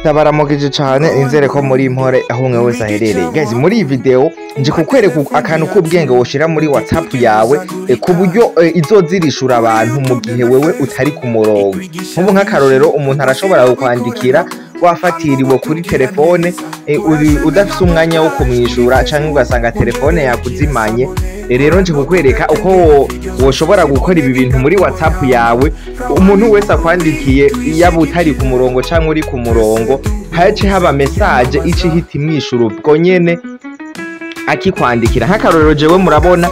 Ndabaramukije cane, nizere ko muri impore aho umwe wese aherereye. Guys, muri iyi video nje kukwereka akantu k'ubwenge woshira muri WhatsApp yawe ku buryo izozirishura abantu mu gihe wewe utari ku murongo. Nk'ubu nk'akarorero, umuntu arashobora kukwandikira wafatiriwe kuri telefone, uri udafise umwanya wo kumwishura, canke ugasanga telefone yakuzimanye. Rero nje kukwereka uko woshobora gukora ibi bintu muri WhatsApp yawe, umuntu wese akwandikiye, yaba utari ku murongo canke uri ku murongo, hace haba message ica ihita imwishura ubwo nyene akikwandikira. Nk'akarorero, jewe murabona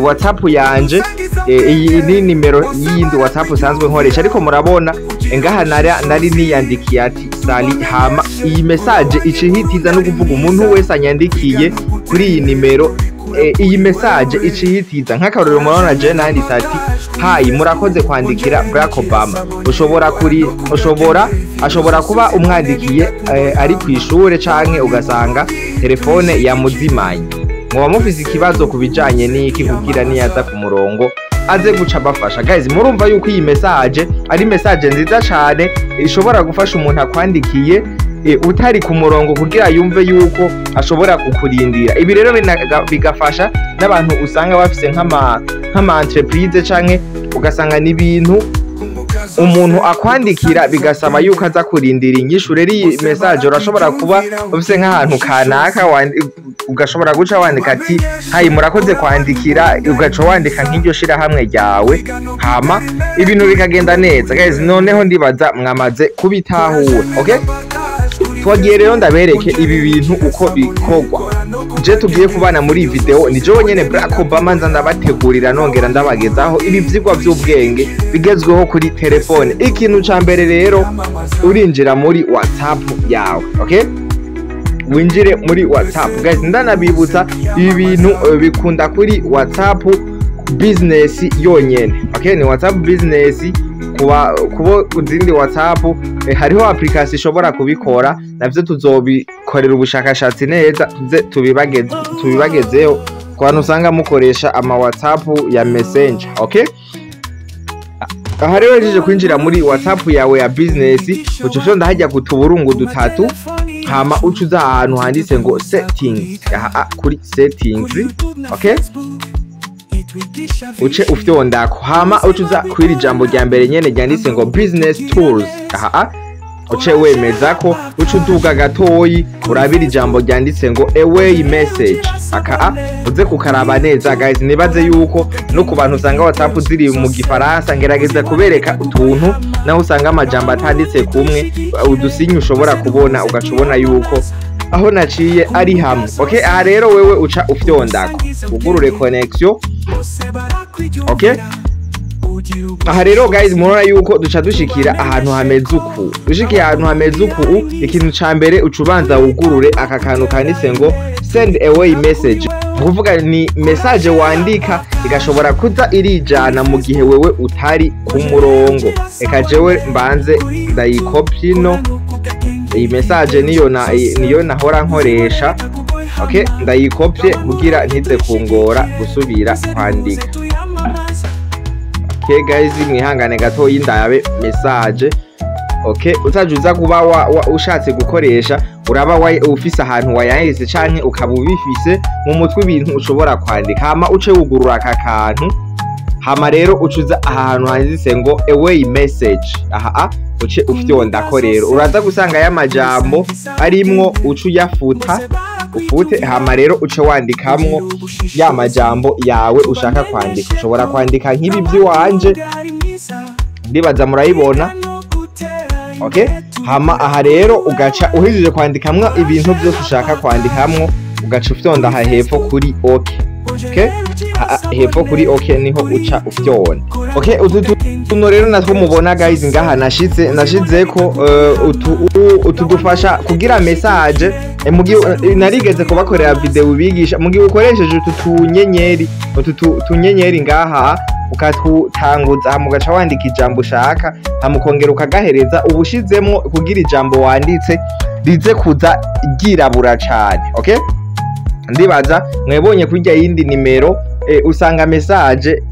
WhatsApp yanje, iyi ni nimero y'iyindi WhatsApp usanzwe nkoresha, ariko murabona ngaha nari niyandikiye ati "Salut", hama iyi message ica ihita iza. No kuvuga umuntu wese anyandikiye kuri iyi nimero, iyi message ica ihita iza. Nk'akarorero, murabona jewe nanditse ati "Hi, murakoze kwandikira Barack Obama." Ushobora kuri ushobora ashobora kuba umwandikiye ari kw'ishure, canke ugasanga telefone yamuzimanye, muba mufise ikibazo ku bijanye n'iki, kugira niyaza ku murongo aze guca abafasha. Guys, murumva yuko iyi message ari message nziza cane ishobora gufasha umuntu akwandikiye utari ku murongo, kugira yumve yuko ashobora kukurindira. Ibi rero bigafasha n'abantu usanga bafise nk'ama entreprise, canke ugasanga n'ibintu umuntu akwandikira bigasaba yuko aza kurindira inyishu. Rero iyi message urashobora kuba ufise nk'ahantu kanaka, ugashobora guca wandika ati "Hi, murakoze kwandikira", ugaca wandika nk'iryo shirahamwe ryawe, hama ibintu bikagenda neza. Guys, noneho ndibaza mwamaze kubitahura. Okay, twagiye rero ndabereke ibi bintu uko bikorwa. Je tugiye kubana muri iyi video ni jewe nyene Barack Obama, nza ndabategurira nongera ndabagezaho ibi vyigwa vy'ubwenge bigezweho kuri telefone. Ikintu ca mbere rero, urinjira muri WhatsApp yawe. Okay, winjire muri WhatsApp. Guys, ndanabibutsa, ibi bintu bikunda kuri WhatsApp Business yonyene. Okay, ni WhatsApp Business. Kuba kubo izindi WhatsApp, hariho application ishobora kubikora, navyo tuzobikorera ubushakashatsi neza, tuze tubibagezeho ku bantu usanga mukoresha ama WhatsApp ya Messenger. Okay, aha rero uhejeje kwinjira muri WhatsApp yawe ya business, uca ufyonda hajya ku tuburungu dutatu, hama uca uza ahantu handitse ngo "settings", aha kuri settings. Okay, uce ufyondako, hama uca uza kw'iri jambo rya mbere nyene ryanditse ngo "business tools". Aha uce wemeza ko uca uduga gatoyi, urabira ijambo ryanditse ngo "away message". Aka uze kukaraba neza. Guys, nibaze yuko no ku bantu usanga WhatsApp ziri mu Gifaransa, ngerageza kubereka utuntu naho usanga amajambo atanditse kumwe, udusinye ushobora kubona, ugaca ubona yuko aho naciye ari hamwe. Okay, aha rero wewe uca ufyondako, ugurure connection. Okay, aha rero guys, murabona yuko duca dushikira ahantu hameze uku. Dushikiye ahantu hameze uku, ikintu ca mbere uca ubanza wugurure aka kantu kanditse ngo "send away message", kuvuga ni message wandika igashobora kuza irijana mu gihe wewe utari ku murongo. Reka jewe mbanze ndayikopye ino iyi message, niyo nahora nkoresha. Okay, ndayikopye kugira ntize kungora gusubira kwandika. Okay guys, mwihangane gatoyi ndabe message. Okay, utaje uza kuba ushatse gukoresha, uraba ufise ahantu wayanditse canke ukaba ubifise mu mutwe ibintu ushobora kwandika, hama uce wugurura aka kantu. Hama rero ucuza ahantu handitse ngo "away message", aha uce ufyondako. Rero uraza gusanga y'amajambo arimwo, uce uyafuta, ufute, hama rero uce wandikamwo ya majambo yawe ushaka kwandika. Ushobora kwandika nk'ibi by'iwanje, ndibaza murayibona. Okay, hama aha rero ugaca uhejeje kwandikamwo ibintu byose ushaka kwandikamwo, ugaca ufyonda aha hepfo kuri "OK". Okay, hepfo kuri "OK" niho uca ufyonda. Okay, utu tuno rero natwo mubona guys ngaha nashizeko utu dufasha kugira message, mugihe narigeze kubakorera video bigisha, mugihe ukoresheje utu tunyenyeri, utu tunyenyeri ngaha, ukatutanguza, hama ugaca wandika ijambo ushaka, hama ukongera ukagahereza, uba ushizemwo kugira ijambo wanditse rize kuza ryirabura cane. Okay, ndibaza mwebonye kurya yindi nimero, usanga message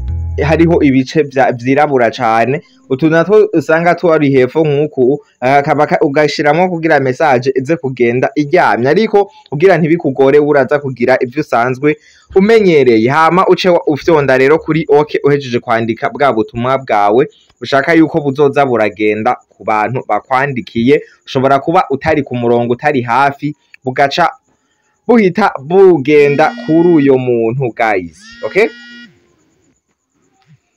hariho ibice vyirabura cane. Utu natwo usanga turi hepfo nk'uku, akaba ugashiramwo kugira message ize kugenda iryamye, ariko kugira ntibikugore uraza kugira ivyo usanzwe umenyereye. Hama uce ufyonda rero kuri OK uhejeje kwandika bwa butumwa bwawe ushaka yuko buzoza buragenda ku bantu bakwandikiye. Ushobora kuba utari ku murongo, utari hafi, bugaca buhita bugenda kuri uyo muntu, guys. Okay,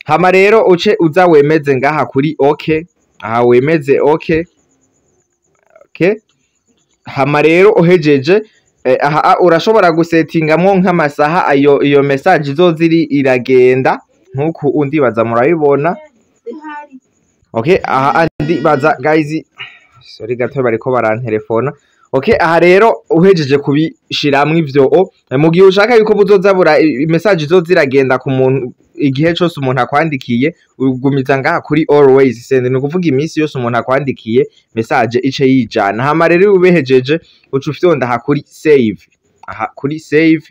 hama rero uce uza wemeze ngaha kuri OK, aha wemeze OK. Okay, hama rero uhejeje aha urashobora gusetingamwo nk'amasaha ayo iyo message izoza iri iragenda nkuku, undibaza murabibona. Okay, aha ndibaza, guys, sorry gato, bariko barantelefona. Okay, aha rero uhejeje kubishiramwo ivyo o mu gihe ushaka yuko buzoza bura message izoza iragenda ku muntu igihe cose umuntu akwandikiye, ugumiza ngaha kuri always send, ni ukuvuga iminsi yose umuntu akwandikiye message ice yijana. Hama rero ubehejeje uca ufyonda aha kuri save, aha kuri save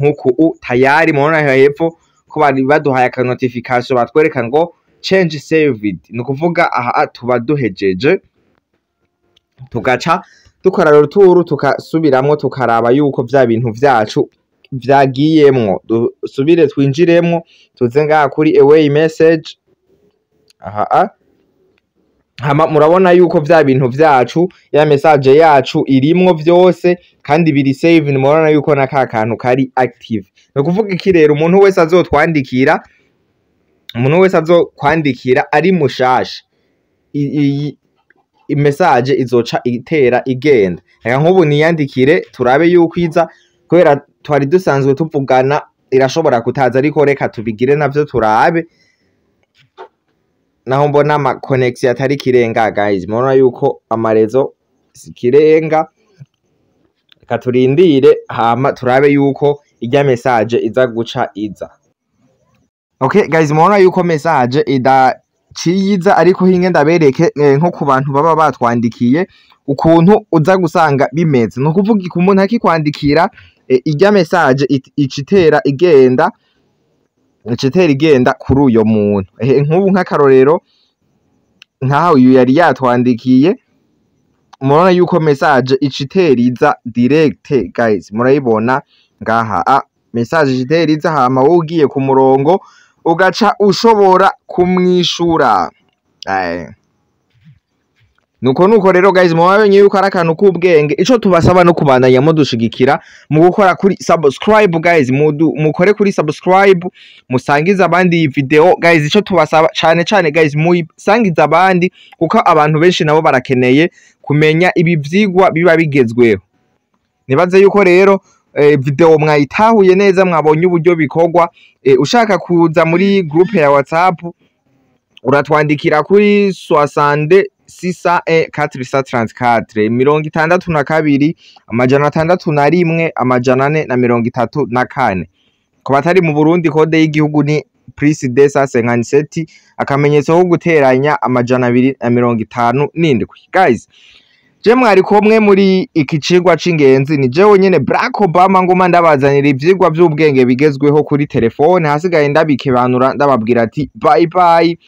nkuku u tayari. Murabona hepfo ko bari baduhaye aka notification batwereka ngo change saved, ni ukuvuga aha tuba duhejeje, tugaca dukora retour, tukasubiramwo, tukaraba yuko vya bintu vyacu vyagiyemwo. Dusubire twinjiremwo, tuze ngaha kuri away message aha. Hama murabona yuko vya bintu vyacu, ya message yacu irimwo vyose kandi biri save. Murabona yuko na ka kantu kari active. Ni ukuvuga iki rero? Umuntu wese azotwandikira, umuntu wese azokwandikira ari mushasha, iyi message izoca itera igenda. Reka nk'ubu niyandikire turabe yuko iza, kubera twari dusanzwe tuvugana irashobora kutaza, ariko reka tubigire navyo turabe. Naho mbona ama connection atari kirenga, guys, murabona yuko ama réseau sikirenga. Reka turindire hama turabe yuko irya message iza guca iza. Okay guys, murabona yuko message idaciye iza, ariko hinge ndabereke nko ku bantu baba batwandikiye ukuntu uza gusanga bimeze. Ni ukuvuga ku muntu akikwandikira, irya message ica itera igenda, ica itera igenda kuri uyo muntu. Nk'ubu nk'akarorero nkaho uyu yari yatwandikiye, murabona yuko message ica itera iza direct. Guys, murayibona ngaha, a message ica itera iza, hama wowe ugiye ku murongo ugaca ushobora kumwishura. Nuko rero guys, mubamenye yuko ari akantu k'ubwenge. Ico tubasaba no kubandanya mudushigikira mu gukora kuri subscribe, guys. Mukore kuri subscribe, musangize abandi iyi video, guys. Ico tubasaba cane cane, guys, muyisangize abandi, kuko abantu benshi nabo barakeneye kumenya ibi vyigwa biba bigezweho. Nibaze yuko rero video mwayitahuye neza, mwabonye uburyo bikorwa. Ushaka kuza muri groupe ya WhatsApp uratwandikira kuri 60 601 434, 62 601 434. Ku batari mu Burundi, code y'igihugu ni +257, akamenyetso ko guteranya, 257. Guys, je mwari kumwe muri iki cigwa c'ingenzi ni jewe nyene Barack Obama, nguma ndabazanira ivyigwa vy'ubwenge bigezweho kuri telefone. Hasigaye ndabikebanura, ndababwira ati bye bye,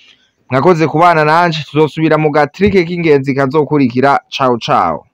mwakoze kubana nanje, tuzosubira mu ga trick k'ingenzi kazokurikira. Ciao ciao.